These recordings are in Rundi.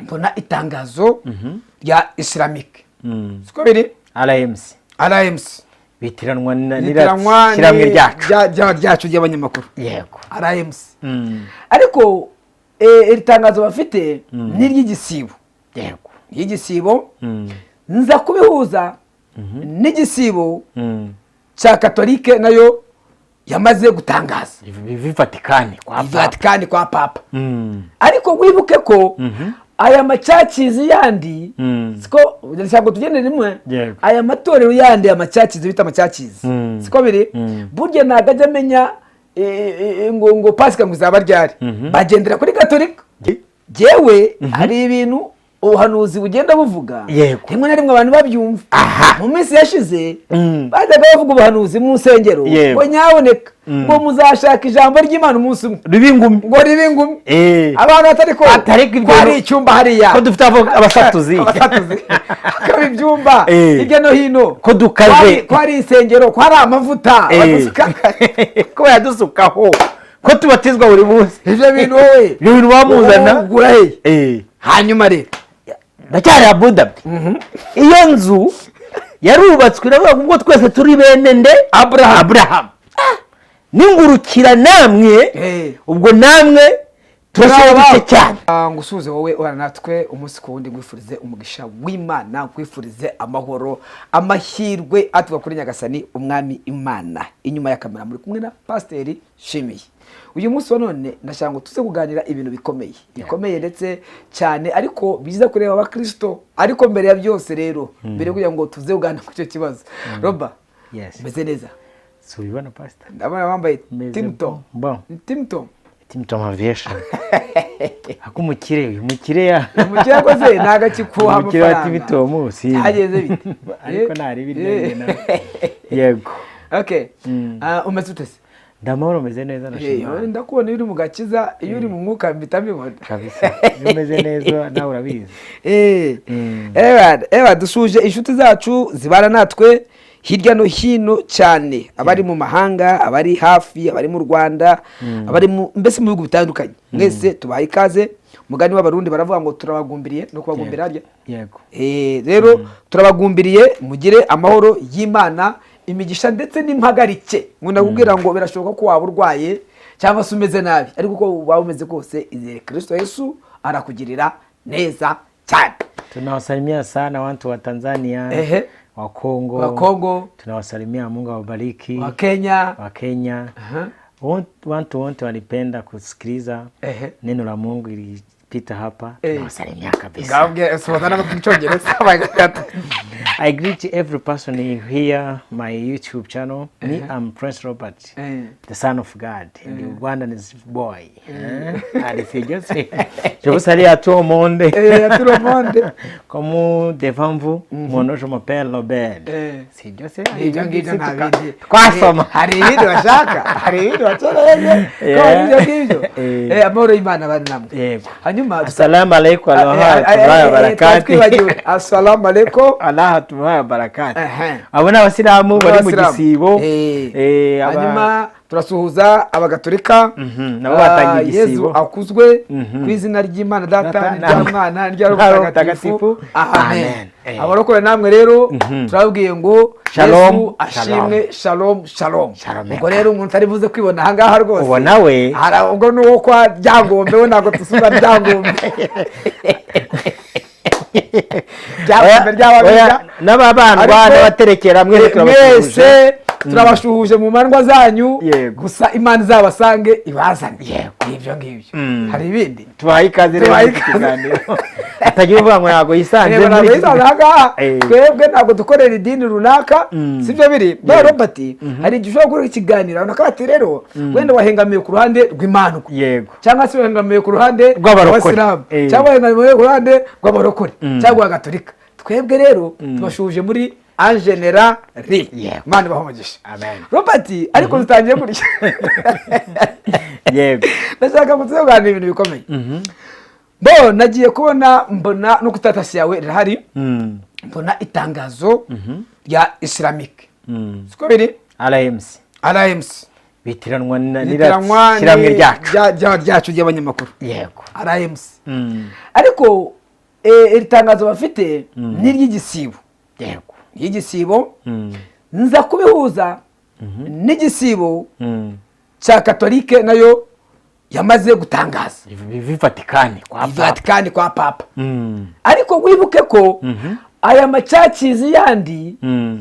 Mbona itangazo rya Islamic, siko biri? RMC. RMC. Bitiranwa Bitiranwa n'ishyirahamwe ryacu. Ryacu ry'abanyamakuru. RMC. Ariko iri tangazo bafite ni iry'igisibo. Iry'igisibo. Nza kubihuza n'igisibo cya Katolike, nayo yamaze gutangaza. Biva i Vatikani kwa Papa. Vatikani kwa Papa. Ariko wibuke ko aya ma churches yandi, siko? Ntabwo tugende rimwe. Aya matorero yandi, ama churches bita ama churches, siko biri? Burya ntabwo ajya amenya ngo Pasika ngo izaba ryari. Bagendera kuri Katolika. Jewe hari ibintu ubuhanuzi bugenda buvuga, rimwe na rimwe abantu babyumva. Mu minsi yashize bajyaga bavuga ubuhanuzi mu nsengero ngo nyaboneka, ngo muzashaka ijambo ry'Imana umunsi umwe ribe ingumi, ngo ribe ingumi. Abantu batari ko Atari ko ko hari icyumba hariya, ko dufite abasatuzi. Abasatuzi, hakaba ibyumba hirya no hino, Ko dukaze. Ko hari insengero, ko hari amavuta badusuka. Ko bayadusukaho, ko tubatizwa buri munsi. Ibyo bintu wowe Ibyo bintu bamuzana. ugura he? Hanyuma rero Ndacyari Abu Dhabi. Iyo nzu yarubatswe, iravuga ngo ubwo twese turi bene nde? Aburahamu. Aburahamu. Ningurukira namwe, ubwo namwe turashyira igice cyane. Ngusuhuze wowe uhana natwe umunsi ku wundi, ngwifurize umugisha w'Imana, nkwifurize amahoro, amahirwe atuva kuri Nyagasani Umwami Imana. Inyuma ya kamera muri kumwe na Pasiteri Shimiye. Uyu munsi wa none ndashaka ngo tuze kuganira ibintu bikomeye bikomeye ndetse cyane, ariko biza kureba Abakirisito. Ariko mbere ya byose rero, mbere yo kugira ngo tuze kuganira kuri icyo kibazo, Roba, Yes. umeze neza? Si ubibona, Pasita? Ndabona wambaye Meze Timtom. bon. Timtom. Timtom Aviation. Ako umukire, uyu mukire ya Umukire akoze ntabwo akikuha Umukire wa amafaranga. Timtom si. Byageze bite? Ariko ntari birya nawe. Yego. Okay. Ah, umeze ute se? Ndamahoro, meze neza, ndashima. Ndakubona iyo uri mu gakiza, iyo uri mu mwuka mpita mbibona. Kabisa. Iyo umeze neza nawe urabizi. Ewa, dusuje inshuti zacu zibana natwe hirya no hino cyane, abari mu mahanga, abari hafi, abari mu Rwanda, abari mu mbese mu bihugu bitandukanye, mwese tubaha ikaze. Mugani w'Abarundi baravuga ngo turabagumbiriye, no kubagumbira harya. Yego. Rero turabagumbiriye, mugire amahoro y'Imana, imigisha ndetse n'impagarike. Nkunda kubwira ngo birashoboka ko waba urwaye cyangwa se umeze nabi, ariko uko waba umeze kose, izere Kristo Yesu, arakugirira neza cyane. Tunawasalimia sana watu wa Tanzania, wa Kongo, Wa Kongo. Tunawasalimia, Mungu awabariki. Wa Kenya. Wa Kenya. Watu wote walipenda kusikiliza neno la Mungu ilipita hapa. Tunawasalimia kabisa. Ngabwe soza no mu Cyongereza. I greet every person here my YouTube channel. Me, I'm Prince Robert, the son of God, the Rwandan boy. Eh? And c'est juste. Je vous salue à tout le monde. À tout le monde. Comme devant vous, mon nom, je m'appelle Robert. C'est juste. Ibyo ngibyo nta bindi. Twasoma. Hari ibindi bashaka, hari ibindi bakeneye ko hari ibyo ngibyo. Amahoro y'Imana bari namwe. Yego. Hanyuma Assalamu alaikum wa rahmatullahi wa barakatuh. Twibagiwe assalamu alaikum. Allah tubaha barakati. Abo ni Abasilamu bari mu Abasilamu. gisibo. Hanyuma turasuhuza Abagatolika. Nabo batangiye Yezu igisibo. akuzwe ku izina ry'Imana Data, Data, n'irya Mwana, n'irya Roho Roho Mutagatifu. Mutagatifu. Amen. Amen. Abarokore namwe rero turababwiye ngo Shalom, Yesu ashimwe, shalom shalom. Shalom. Ubwo rero umuntu utari buze kwibona ahangaha rwose, Uwo nawe ubwo ni uwo kwa Ryangombe, we ntabwo dusubiza Ryangombe, Ryangombe ry'Ababirya. Oya, n'ababandwa Ariko n'abaterekera, mwese turabasuhuje. Mwese turabashuhuje mu mandwa zanyu. Yego. Gusa Imana izabasange ibazane. Ibyo ngibyo. Hari ibindi? Tubahaye ikaze rero Tubahaye muri iki ikaze. kiganiro, hatagira uvuga ngo ntabwo yisanze Yego, ntabwo muri iki yisanze ahangaha. Twebwe ntabwo dukorera idini runaka, sibyo biri ba Robert? Hari igihe ushobora gukora ikiganiro, abantu bakaba bati rero wenda wahengamiye ku ruhande rw'imandwa, cyangwa se wahengamiye ku ruhande Rw'abarokore. rw'Abasilamu, cyangwa wahengamiye ku ruhande rw'abarokore cyangwa rw'Abagatolika. Twebwe rero tubashuhuje muri en général. Imana ibahe umugisha. Amen. Robert, ariko dutangiye kurya. Ndashaka ngo tuze kuganira ibintu bikomeye. Bo nagiye kubona mbona no ku status yawe rirahari, mbona itangazo rya Islamic, siko biri? RMC. RMC. Bitiranwa Bitiranwa n'ishyirahamwe ryacu. Ryacu ry'abanyamakuru. RMC. Ariko Iri tangazo bafite ni iry'igisibo, ry'igisibo. Nza kubihuza n'igisibo cya Katolike, nayo yamaze gutangaza. Ivi Vatikani kwa Papa. Vatikani kwa Papa. Ariko wibuke ko aya ma churches yandi,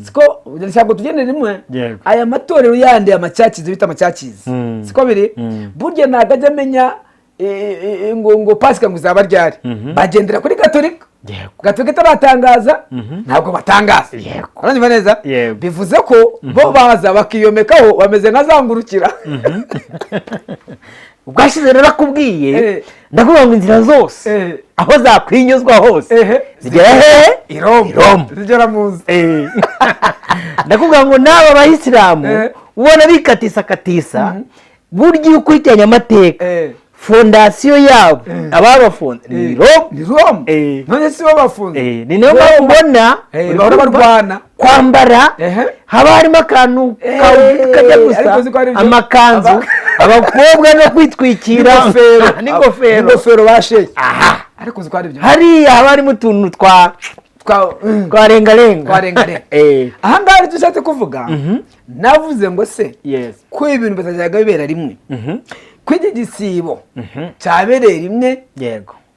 siko, ntabwo tugende rimwe. Aya matorero yandi, ama churches bita ama churches, siko biri? Burya ntabwo ajya amenya ngo Pasika ngo izaba ryari. Bagendera kuri Gatolika. Gatolika itaratangaza ntabwo batangaza. Uranyumva neza? Yego. Bivuze ko bo baza bakiyomekaho, bameze nka zangurukira. Ubwashize narakubwiye, ndakuvuga ngo inzira zose, aho zakwinyuzwa hose, zigera hehe? I Roma. I Roma. Zigera mu nzu. Ndakubwira ngo n'aba bayisilamu ubona bikatisa katisa, burya iyo ukurikiranye amateka, fondasiyo yabo, ababafunze ni Roma. Ni Roma. None si bo bafunze? Ni nayo mpamvu ubona uri bahora kumva barwana. Kwambara haba harimo akantu kajya gusa, Ariko uzi ko ari byo. amakanzu, abakobwa no kwitwikira n'ingofero. N'ingofero. N'ingofero basheye. Aha. Ariko uzi ko ari byo. Hariya haba harimo utuntu twa twa twa rengarenga. Twa rengarenga. Aha ngaha icyo ushatse kuvuga, navuze ngo se ko ibintu bitajyaga bibera rimwe, ko iki gisibo cyabereye rimwe,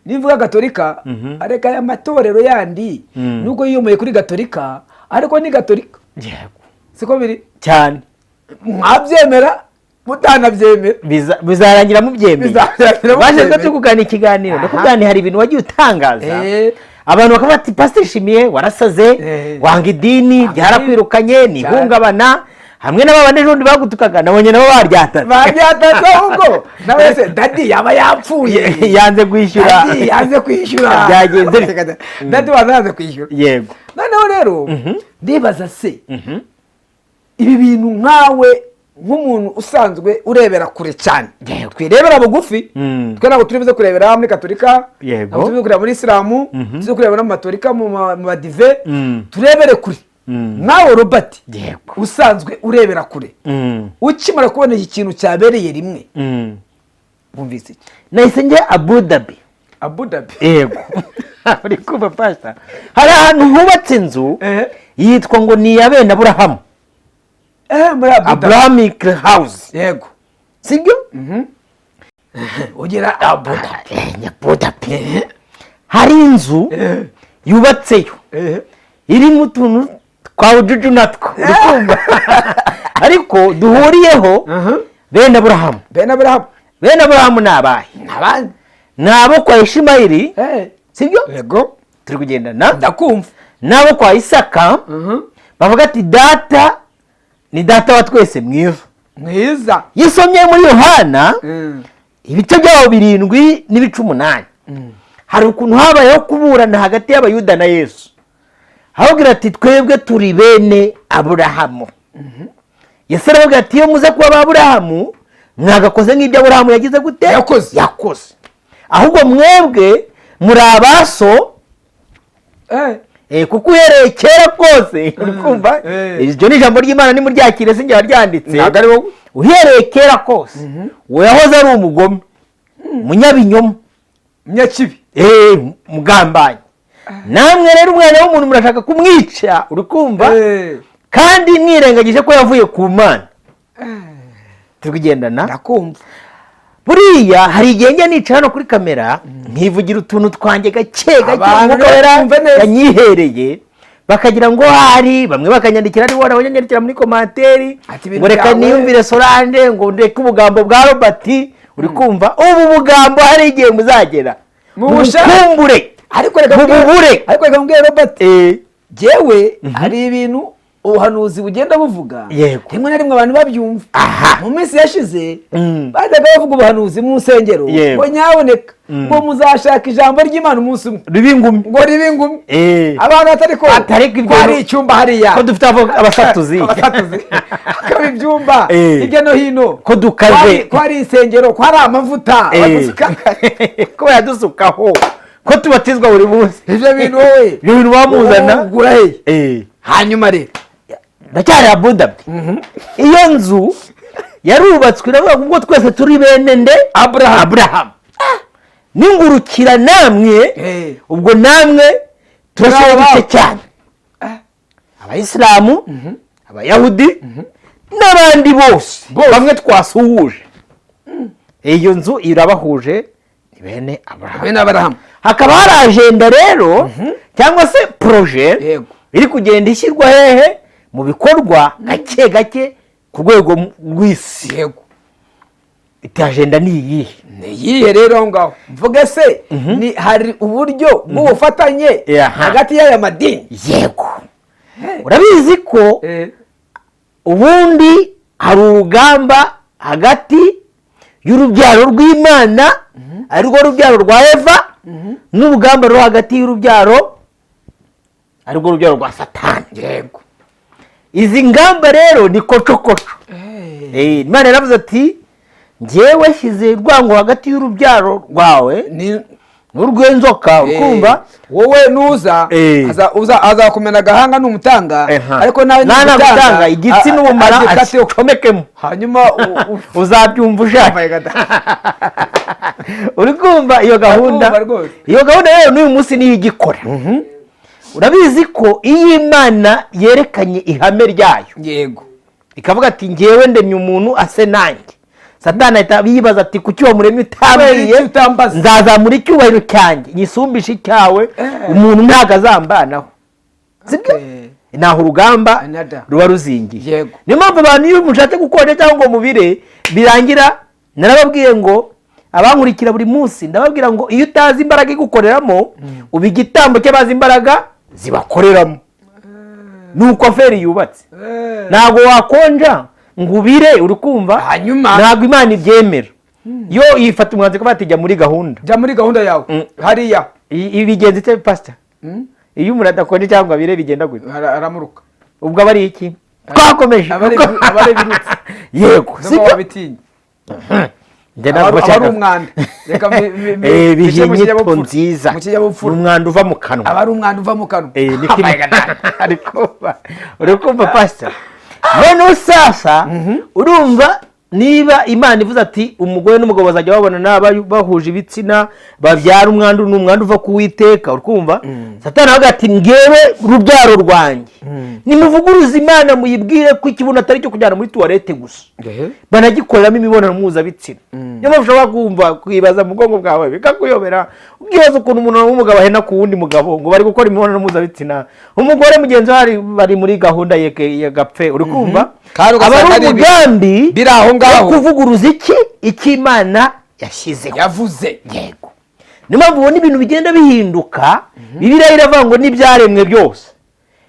nivuga Gatolika, areka aya matorero yandi, nubwo yiyomoye kuri Gatolika, ariko ni Gatolika. Siko biri? Cyane. Mwabyemera mutanabyemera. Bizarangira mubyemeye. Bizarangira Baje mubyemeye. turi kuganira ikiganiro, ndakubwira hari ibintu wagiye utangaza, abantu bakavuga ati: "Pasiteri Shimiye warasaze, wanga idini, byarakwirukanye, ni ihungabana." Hamwe n'abandi ejo bundi bagutukaga, nabonye nabo baryatatse. Babyatatse ahubwo nawe se daddy yaba yapfuye. Yanze kwishyura. Daddy yanze kwishyura. Byagenze bite? Daddy waza yanze kwishyura. Noneho rero ndibaza se, ibi bintu nkawe nk'umuntu usanzwe urebera kure cyane, twirebera bugufi, twe ntabwo turi buze kurebera muri Katolika, ntabwo turi buze kureba muri Isilamu, turi kureba no mu Matolika, mu Badive, turebere kure. Nawe Robert, usanzwe urebera kure, ukimara kubona iki kintu cyabereye rimwe, wumvise iki? Nahise njya Abu Dhabi. Abu Dhabi. Yego, uri kumva pasita, hari ahantu hubatse inzu yitwa ngo ni iya bene Aburahamu. Muri Abu Dhabi. Abrahamic House. Sibyo? Ugira Abu Dhabi. Abu Dhabi hari inzu yubatseyo, irimo utuntu twa ujuju natwo, uri kumva, ariko duhuriyeho bene Aburahamu. Bene Aburahamu. Bene Aburahamu ni abahe? Abandi. Ni abo kwa Ishimayeli, sibyo? Yego. Turi kugendana? Ndakumva. N'abo kwa Isaka, bavuga ati: "Data ni Data wa twese mwiza." Mwiza. Iyo usomye muri Yohana ibice byaho 7 n'ibice 8, hari ukuntu habayeho kuburana hagati y'Abayuda na Yesu, ahabwira ati: "Twebwe turi bene Aburahamu." Yesu aravuga ati: "Iyo muze kuba ba Aburahamu, mwagakoze nk'ibyo Aburahamu yagize gute?" Yakoze. Yakoze. Ahubwo mwebwe muri abaso, kuko uhereye kera kose, uri kumva, iryo ni ijambo ry'Imana, nimuryakire, sinjye waryanditse. Ntabwo ari wowe. Uhereye kera kose uwo yahoze ari umugome, umunyabinyoma, Nyakibi. Mugambanyi. Namwe rero umwana w'umuntu murashaka kumwica, uri kumva, kandi mwirengagije ko yavuye ku Mana. Turi kugendana? Ndakumva. Buriya hari igihe njya nicara hano kuri kamera nkivugira utuntu twanjye gake gake, Abantu Umwuka Wera bakumve neza. yanyihereye, bakagira ngo hari bamwe bakanyandikira, ari wowe abanyandikira muri commentaire, Ati ibintu ngo reka byawe. niyumvire Solange, ngo ndeke ubugambo bwa Robert. Uri kumva, ubu bugambo hari igihe muzagera Mubushake. mubukumbure, Ariko reka mububure. Ariko reka mbwire Robert, jyewe hari ibintu ubuhanuzi bugenda buvuga, rimwe na rimwe abantu babyumva. Mu minsi yashize bajyaga bavuga ubuhanuzi mu nsengero, ngo nyaboneka, ngo muzashaka ijambo ry'Imana umunsi umwe, ribe ingumi, ngo ribe ingumi. Abantu batari ko Atari ko ko hari icyumba hariya, ko dufite abasatuzi, abasatuzi, hakaba ibyumba hirya no hino, ko dukaze. Ko hari insengero, ko hari amavuta badusuka. Ko bayadusukaho, ko tubatizwa buri munsi. Ibyo bintu wowe Ibyo bintu bamuzana. ugura he? Hanyuma rero Ndacyari Abu Dhabi. Iyo nzu yarubatswe, iravuga ngo ubwo twese turi bene nde? Aburahamu. Aburahamu. Ningurukira namwe, ubwo namwe turashyira Muri igice abo. cyane Abayisilamu, Abayahudi n'abandi bose bamwe twasuhuje. Iyo nzu irabahuje, ni bene Aburahamu. Bene Aburahamu. Hakaba hari agenda rero cyangwa se projet iri kugenda ishyirwa hehe mu bikorwa gake gake ku rwego rw'isi. Iti agenda ni iyihe? Ni iyihe rero aho ngaho? Mvuge se ni hari uburyo bw'ubufatanye hagati y'aya madini? Yego, urabizi ko ubundi hari urugamba hagati y'urubyaro rw'Imana, arirwo rubyaro rwa Eva, n'urugamba ruri hagati y'urubyaro, arirwo rubyaro rwa Satani. Izi ngamba rero ni kocokoco. Imana yaravuze ati: "Njyewe shyize urwango hagati y'urubyaro rwawe ni n'urw'inzoka." Ukumva? Wowe nuza azakumena agahanga numutanga, ariko nawe nagutanga igitsi n'ubumara agikateho. acomekemo. Hanyuma uzabyumva ushaka. Oh my God. Uri kumva iyo gahunda? Ndakumva rwose. Iyo gahunda rero n'uyu munsi niyo igikora. Urabizi ko iyo Imana yerekanye ihame ryayo, ikavuga ati: "Ngewe ndemye umuntu ase nanjye," Satani ahita yibaza ati: "Kuki wamuremye utambwiye?" Kubera iki utambaza? Nzazamura icyubahiro cyanjye nyisumbishe icyawe. Umuntu ntabwo azambanaho, sibyo? Naho urugamba Another. ruba ruzingiye. Niyo mpamvu abantu iyo mushatse gukonja cyangwa ngo mubire birangira. Narababwiye ngo abankurikira buri munsi, ndababwira ngo iyo utazi imbaraga igukoreramo, uba igitambo cy'abazi imbaraga zibakoreramo. Nuko affaire yubatse. Ntabwo wakonja ngo ubire, uri kumva? Hanyuma? Ntabwo Imana ibyemera. Yo yifata umwanzuro ko bati: "Jya muri gahunda." Jya muri gahunda yawe hariya. Ibi bigenza ite, pasita? Iyo umuntu adakonje cyangwa abire bigenda gute? Aramuruka. Ubwo aba ari iki? Twakomeje. Aba ari ibirutsi. Yego. Sibyo, sibyo. wabitinya. Njye Aba ntabwo aba ari nshaka. umwanda. Reka Biha bice mu inyito kinyabupfura. nziza. Mu kinyabupfura. Ni umwanda uva mu kanwa. Aba ari umwanda uva mu kanwa. Niko uri kumva, uri kumva, pastor? Noneho sasa urumva, niba Imana ivuze ati umugore n'umugabo bazajya babonana bahuje ibitsina babyara umwandu, ni umwandu uva ku Witeka, uri kumva? Satani aravuga ati: "Ngewe urubyaro rwanjye, nimuvuguruze Imana, muyibwire ko ikibuno atari icyo kujyana muri toilette gusa, banagikoreramo imibonano mpuzabitsina." Niyo mpamvu ushobora kumva kwibaza mu bwonko bwawe bikakuyobera, ukibaza ukuntu umuntu w'umugabo ahena ku wundi mugabo ngo bari gukora imibonano mpuzabitsina, umugore mugenzi we bari muri gahunda ya gapfe, uri kumva? Kandi Aba ugasanga ari ari umugambi biri aho ngaho. wo kuvuguruza iki icyo Imana yashyizeho. Yavuze. Yego, niyo mpamvu ubona ibintu bigenda bihinduka. Bibiliya iravuga ngo n'ibyaremwe byose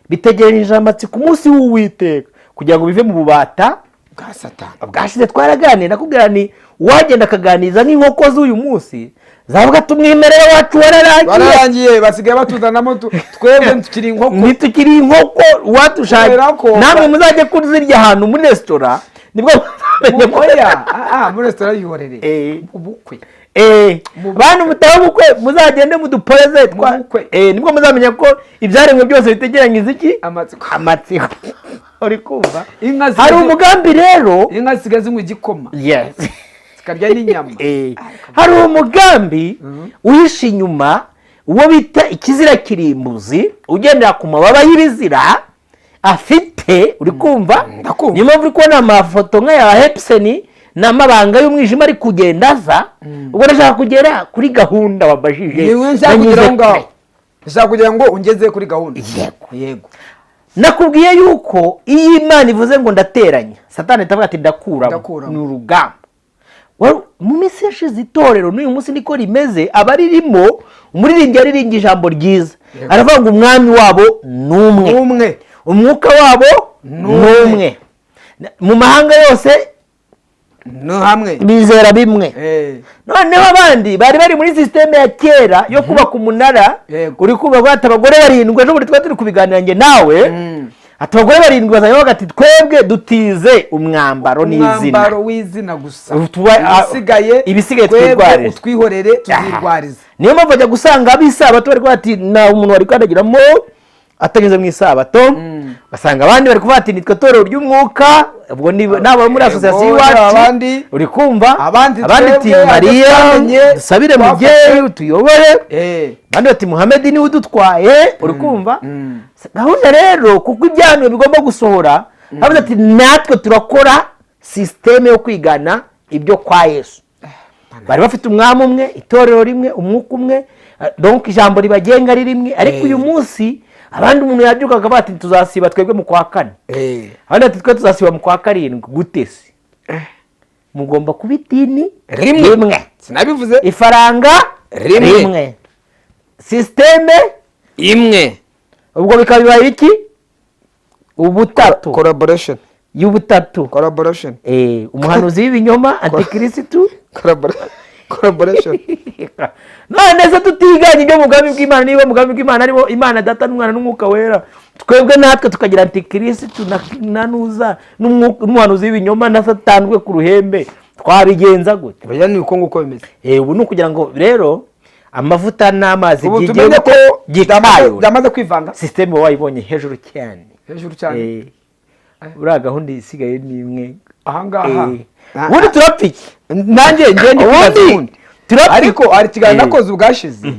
bitegereje amatsiko umunsi w'Uwiteka kugira ngo bive mu bubata bwa Satani. Bwashize twaraganira, nakubwira ni uwagenda akaganiriza nk'inkoko z'uyu munsi, zavuga ati: "Umwimerere wacu wararangiye." Wararangiye, basigaye batuzanamo twebwe tukiri inkoko. Ntitukiri inkoko, uwatushaka Kubera ko- namwe muzajye kuzirya ahantu muri resitora, nibwo muzamenya ko- Oya, muri resitora yihorere. Ubukwe. Bantu mutaha ubukwe, muzagende muduporeze Mu bukwe. Nibwo muzamenya ko ibyaremwe byose bitegeranyije iki? Amatsiko. Amatsiko, uri kumva? Inka Hari umugambi rero. Inka zisigaye zinywa igikoma, zikarya n'inyama. Hari umugambi uhishe inyuma, uwo bita ikizira kirimbuzi ugendera ku mababa y'ibizira afite, uri kumva? Ndakumva. Niyo mpamvu uri kubona amafoto nk'aya Epstein n'amabanga y'umwijima ari kugenda aza. Ubwo ndashaka kugera kuri gahunda wabajije. Niwe nshaka kugera aho Nanyuze ngaho. kure. Ndashaka kugira ngo ungeze kuri gahunda. Yego. Yego. Nakubwiye yuko iyo Imana ivuze ngo ndateranya, Satani itavuga ati ndakuramo. Ndakuramo. Ni urugamba. Mu minsi yashize itorero n'uyu munsi niko rimeze. Abaririmo, umuririmbyi yaririmbye ijambo ryiza, aravuga ngo umwami wabo ni umwe, umwe, umwuka wabo ni umwe. Umwe mu mahanga yose. Ni hamwe. Bizera bimwe. Noneho abandi bari bari muri système ya kera yo kubaka umunara. Uri kubaka ati abagore barindwi, ejo bundi twari turi kubiganira njye nawe, ati abagore barindwi bazajya bavuga ati: "Twebwe dutize umwambaro n'izina." Umwambaro w'izina gusa. Ibisigaye, ibisigaye twebwe twirwarize. Utwihorere, tuzirwarize. Niyo mpamvu bajya gusanga ab'isabato bari kuvuga ati nta umuntu wari kwandagiramo. Atanyuze mu isabato. Basanga abandi bari kuvuga ati nitwe torero ry'umwuka, ubwo ni nabo muri association iwacu. Abandi uri kumva? Abandi Abandi ati twebwe, Mariya twamenye, dusabire, twafashe. mubyeyi utuyobore. Abandi bati Muhammed niwe udutwaye, uri kumva? Gahunda rero, kuko ibyahanuwe bigomba gusohora, bavuze ati natwe turakora système yo kwigana ibyo kwa Yesu. Bari bafite umwami umwe, itorero rimwe, umwuka umwe, donc ijambo ribagenga ari rimwe. Ariko uyu munsi abandi, umuntu yabyukaga akavuga ati tuzasiba twebwe mu kwa kane, abandi ati twe tuzasiba mu kwa karindwi. Gute se? Mugomba kuba idini Rimwe. rimwe. Sinabivuze? Ifaranga Rimwe. rimwe, système imwe. Ubwo bikaba bibaye iki? Ubutatu. Collaboration. Y'ubutatu. Collaboration. Umuhanuzi w'ibinyoma, antikirisitu. Collaboration. None se tutiganye ibyo mu bwami bw'Imana, niba mu bwami bw'Imana aribo Imana Data n'Umwana n'Umwuka Wera, twebwe natwe tukagira antikirisitu na nuza n'umuhanuzi w'ibinyoma na Satani we ku ruhembe, twabigenza gute? Oya, ni uko nguko bimeze. Ubu ni ukugira ngo rero amavuta n'amazi Ubu byigiye tumenye ko gitayura byamaze kwivanga. Système wayibonye hejuru cyane. Hejuru cyane. Buriya gahunda isigaye ni imwe. Ahangaha. Ubundi turapfa iki? Nanjye ngende Ubundi ubundi turapfa. Ariko hari ikiganiro nakoze ubwashize,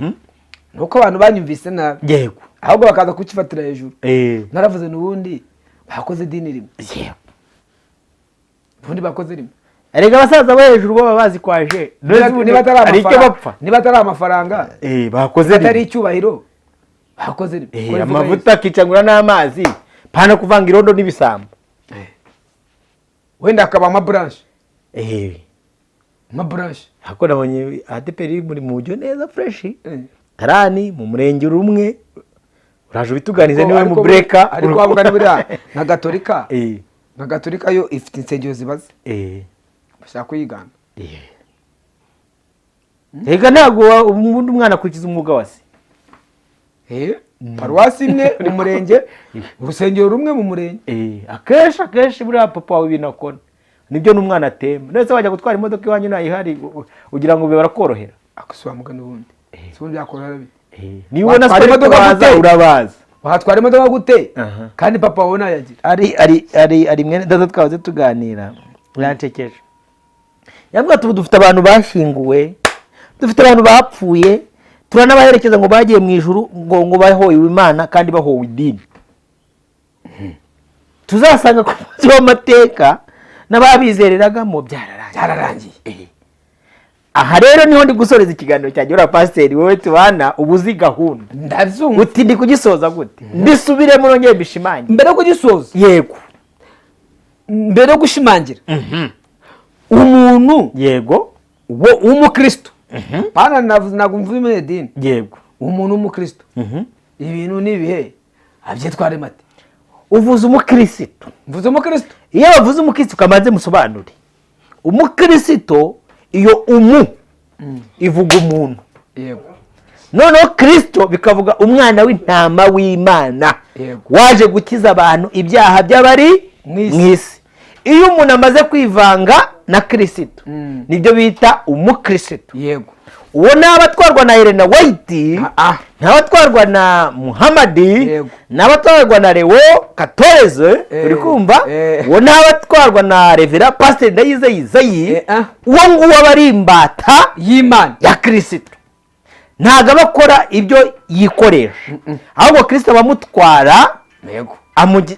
nuko abantu banyumvise nabi, ahubwo bakaza kukifatira hejuru. Naravuze n'ubundi bakoze idini rimwe, ubundi bakoze rimwe. Erega abasaza bo hejuru baba bazi kwaje. Niba atari Hari icyo amafaranga, bapfa. niba atari amafaranga, Bakoze niba atari rimwe. icyubahiro, bakoze rimwe. Ko bivuga Amavuta akicangura n'amazi, pana kuvanga irondo n'ibisambo. Yesu. Wenda akaba amabranche, amabranche. Ariko nabonye ADEPR muri mu buryo neza, fresh. Tarani mu murenge rumwe, uraje ubituganize niwe mu breka. Ariko wavuga ni buriya nka Gatolika, nka Gatolika yo ifite insengero zibaze, bashaka kuyigana. Rega ntabwo ubundi umwana akurikiza umwuga wa se. Paruwasi imwe mu murenge, urusengero rumwe mu murenge. Akenshi buriya papa wawe ibintu akora nibyo n'umwana atemba. Ndetse wajya gutwara imodoka iwanyu ntayihari, ugira ngo barakorohera? Ako mugani, ubundi si ubundi byakorohera bite? Niba ubona Watwara siporo imodoka urabaza, gute? urabaza. Watwara imodoka gute kandi papa wawe ntayagira? Ari mwene data twahoze tuganira, biransekeje. Yambwira ati ubu dufite abantu bashyinguwe, dufite abantu bapfuye, turanabaherekeza ngo bagiye mu ijuru, ngo bahowe Imana kandi bahowe idini. Tuzasanga ku munsi w'amateka n'ababizereragamo byararangiye. Byararangiye. Aha rero niho ndi gusoreza ikiganiro cyanjye. Uriya pasiteri wowe tubana uba uzi gahunda. Ndabyumva. Uti ndi kugisoza gute? Mbisubiremo nongere mbishimangire. Mbere yo kugisoza, Yego. mbere yo gushimangira, umuntu w'umukristo, pana navuze, ntabwo mvuze idini, umuntu w'umukristo, ibintu n'ibihe abyitwara mate? Uvuze umukristo. Mvuze umukristo. Iyo bavuze umukristo, kamanze musobanure umukristo. Iyo umu ivuga umuntu, noneho Kirisito bikavuga umwana w'intama w'Imana waje gukiza abantu ibyaha by'abari Mu isi. mu isi. Iyo umuntu amaze kwivanga na Kirisito, nibyo bita umukristo. Uwo naba atwarwa na Elena White, ntaba atwarwa na Muhamadi, ntaba atwarwa na Leo Katoreze, uri kumva? Uwo ntaba atwarwa na Reverend Pasiteri Ndayizeye Izayi. Uwo nguwo aba ari imbata y'Imana, ya Kirisito. Ntabwo aba akora ibyo yikoresha, ahubwo Kirisito abamutwara,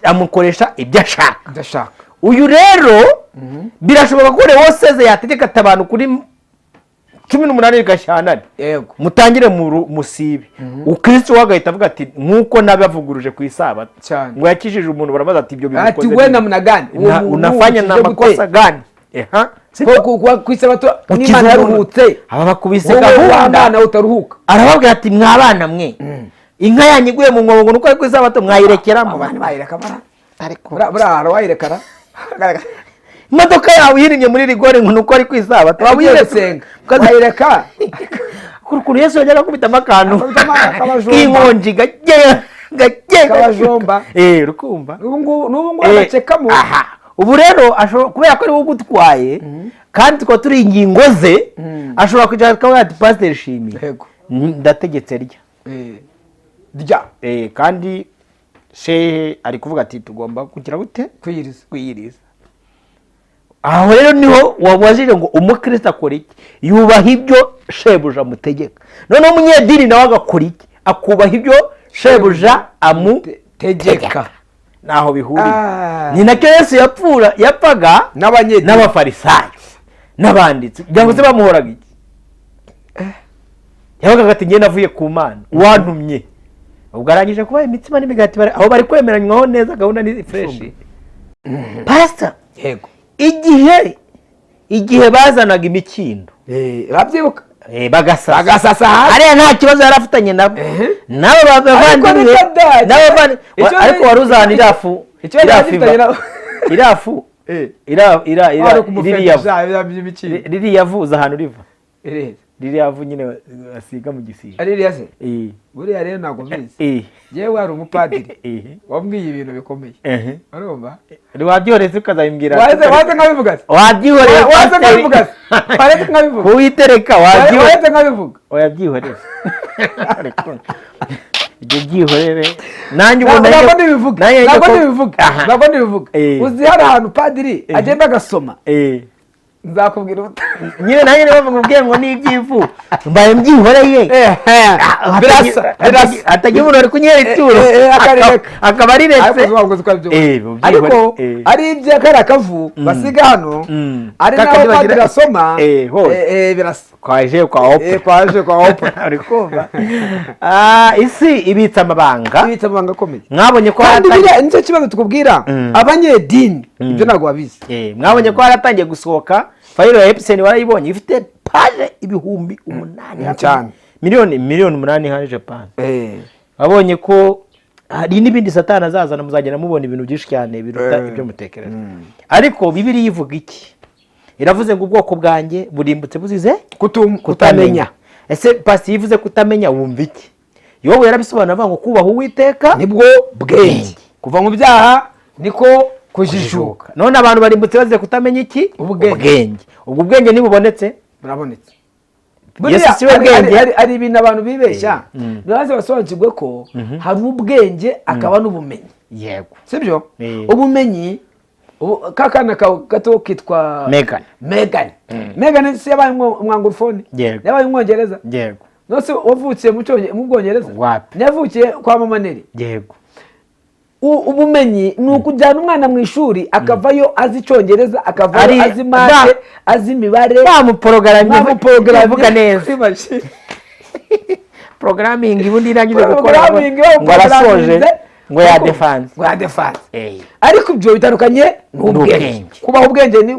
amukoresha ibyo ashaka. Ndashaka. Uyu rero birashoboka ko Leo seze yategeka ati abantu kuri 18 Gashyantare mutangire musibe. Ukristo we agahita avuga ati nk'uko nabavuguruje ku isabato, ngo yakijije umuntu, baramaze ati ibyo Ati bimukoze we neza. namna gani? Uwo muntu Unafanya na ukije makosa gute? gani? Eha. Ku isabato Ukiza n'Imana umuntu. yaruhutse, Aba bakubise wowe gahunda. w'abana utaruhuka. Arababwira ati mwabana mwe, inka yanyu iguye mu mwobo, ngo nuko ari ku isabato mwayirekeramo? Abana bayireka bara. Ariko Buriya hari uwayirekara. Imodoka yawe ihirimye muri rigore, ngo nuko ari ku isabato waba Ugiye uyiretse gusenga wayireka? Ukuntu Yesu yajyaga akubitamo akantu Akubitamo akabajomba. k'inkonji gake gake. Kabajomba. Urukumva? N'ubu ngubu agacekamo. Aha, ubu rero ashobora, kubera ko ari wowe ugutwaye kandi tukaba turi ingingo ze, ashobora kwicara akavuga ati pasiteri Shimiye, ndategetse rya. Rya. Kandi Shehe ari kuvuga ati tugomba kugira gute? Kwiyiriza. Aho rero niho wabajije ngo umukristo akora iki? Yubaha ibyo shebuja amutegeka. Noneho umunyedini nawe agakora iki? Akubaha ibyo shebuja amutegeka. Naho bihuriye. Ni nacyo Yesu yapfaga n'abafarisayo n'abanditsi, kugira ngo se bamuhoraga iki? Yavugaga ati njye navuye ku Mana wantumye. Ubwo arangije kubaha imitsima n'imigati, aho bari kwemeranywaho neza, gahunda ni fresh. Pastor, yego, igihe bazanaga imikindo babyibuka, bagasasa hariya, nta kibazo yari afitanye nabo nabo bavandimwe, ariko wari uzana irafu irafu ririya vu uza ahantu riva, ririya vu nyine basiga mu gisiga ririya se buriya rero ntabwo mbizi. Yewe hari umupadiri wambwiye ibintu bikomeye, urumva wabyihoreye ukazabimbwira, waze nkabivuga se, wabyihoreye waze nkabivuga se, waretse nkabivuga kuwitereka, wabyihoreye nkabivuga, wabyihoreye ibyo byihorere. Nanjye ubona ntabwo ndibivuga, ntabwo ndibivuga. Uzi hari ahantu padiri agenda agasoma, nzakubwira nyine nanjye niba mubwiye ngo ni iby'ivu mbaye mbyihoreye, atagira umuntu ari kunyera ituro akaba ariretse, ariko ari ibya kariya kavu basiga hano, ari naho padiri asoma, birasa kwaje kwa opa, kwaje kwa opa. Uri kumva isi ibitse amabanga, ibitse amabanga akomeye. Mwabonye ko kandi nicyo kibazo tukubwira abanyedini, ibyo ntabwo babizi. Mwabonye ko haratangiye gusohoka fayiro ya Epstein, warayibonye ifite paje 8,000 cyane, miliyoni 8 hari Japan. Wabonye ko hari n'ibindi Satani azazana, muzagenda mubona ibintu byinshi cyane biruta ibyo mutekereza. Ariko Bibiliya ivuga iki? Iravuze ngo ubwoko bwanjye burimbutse buzize kutamenya. Ese pasi yivuze kutamenya wumva iki? Yobu yarabisobanura avuga ngo kubaha Uwiteka nibwo bwenge, kuva mu byaha niko kujijuka. None abantu barimbutse bazize kutamenya iki? Ubwenge. Ubwo bwenge ntibubonetse, burabonetse. Hari ibintu abantu bibeshya, ntibaze basobanukirwe ko hari ubwenge akaba n'ubumenyi. Yego, sibyo? Ubumenyi kakana gato kitwa Megan. Megan si yabaye umwangurufone, yabaye umwongereza. Yego. Nose wavukiye mu Bwongereza, yavukiye kwa Mama Neri. Yego. Ubumenyi ni ukujyana umwana mu ishuri akavayo azi icyongereza, akavayo azi mate, azi imibare, bamuporogaramu neza programming, ubundi irangije gukora ngo arasoje ngo ya defense, ngo ya defense. Ariko ibyo bitandukanye n'ubwenge. Kubaho ubwenge ni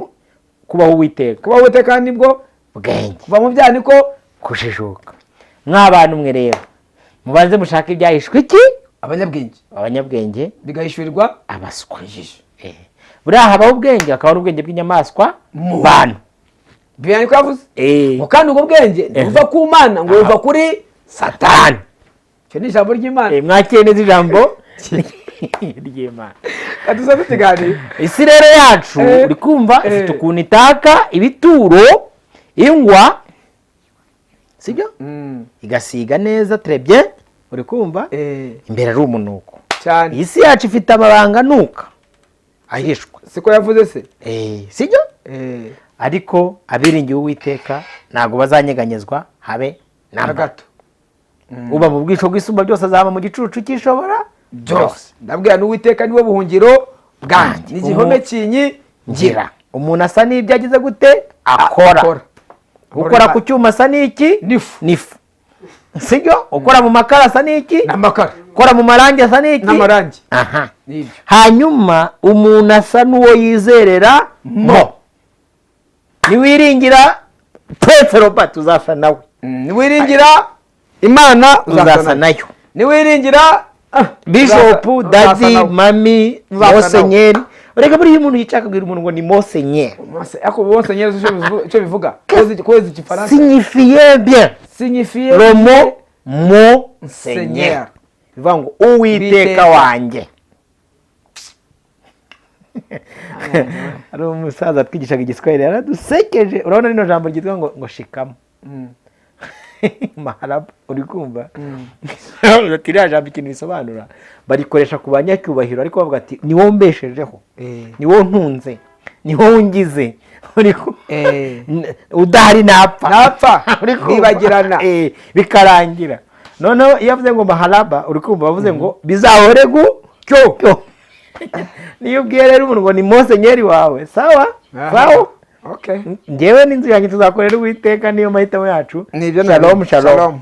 kubaho Uwiteka, kubaho Uwiteka nibwo bwenge, kuva mu byaha niko kujijuka. Mw'abantu mwe rero mubanze mushaka ibyahishwe iki? Abanyabwenge, abanyabwenge bigahishurirwa abaswa. Buriya habaho ubwenge, hakaba n'ubwenge bw'inyamaswa mu bantu. Bibiliya niko yavuze. Ngo kandi ubwo bwenge ntibuva ku Mana, ngo buva kuri Satani. Icyo ni ijambo ry'Imana. Mwakire neza ijambo ry'Imana. Kadusoze ikiganiro. Isi rero yacu uri kumva ifite ukuntu itaka ibituro, ingwa, sibyo? Igasiga neza très bien, uri kumva imbere ari umunuko cyane. Isi yacu ifite amabanga nuka ahishwa, siko yavuze se? Sibyo? Ariko abiringiye Uwiteka ntabwo bazanyeganyezwa habe na gato. Uba mu bwisho bw'isumba byose azaba mu gicucu cy'ishobora byose. Ndabwira n'Uwiteka niwe buhungiro bwanjye, n'igihome kinyi ngira. Umuntu asa n'ibyo agize gute akora. Ukora ku cyuma asa n'iki? N'ifu. Sibyo? Ukora mu makara asa n'iki? N'amakara. Ukora mu marangi asa n'iki? N'amarangi. Aha. Hanyuma umuntu asa n'uwo yizerera mo. Niwiringira Prince Robert uzasa nawe. Niwiringira Imana uzasa nayo. Niwiringira Bishop, Daddy, Mami, Monsenyeri. Ureka buriya umuntu yica akabwira umuntu ngo ni Monsenyeri. Ariko Monsenyeri icyo bivuga? Kozi igifaransa. Signifie bien. Signifie le mot Monseigneur. Bivuga ngo Uwiteka wanjye. Ari umusaza twigishaga igiswahili yaradusekeje. Urabona rino jambo ryitwa ngo shikamo. Maharaba, uri kumva? Ati iriya jambo ikintu risobanura, barikoresha ku banyacyubahiro, ariko bavuga ati ni wowe umbeshejeho, ni wowe ntunze, ni wowe ungize, uri udahari napfa. Napfa. Uri kumva? Nkibagirana. Bikarangira. Noneho iyo avuze ngo maharaba, uri kumva, bavuze ngo bizahore gu cyo. Niyo ubwiye rero umuntu ngo ni musenyeri wawe, sawa sawa. Njyewe n'inzu yanjye tuzakorera Uwiteka, niyo mahitamo yacu. Nibyo. Shalom, shalom. Shalom.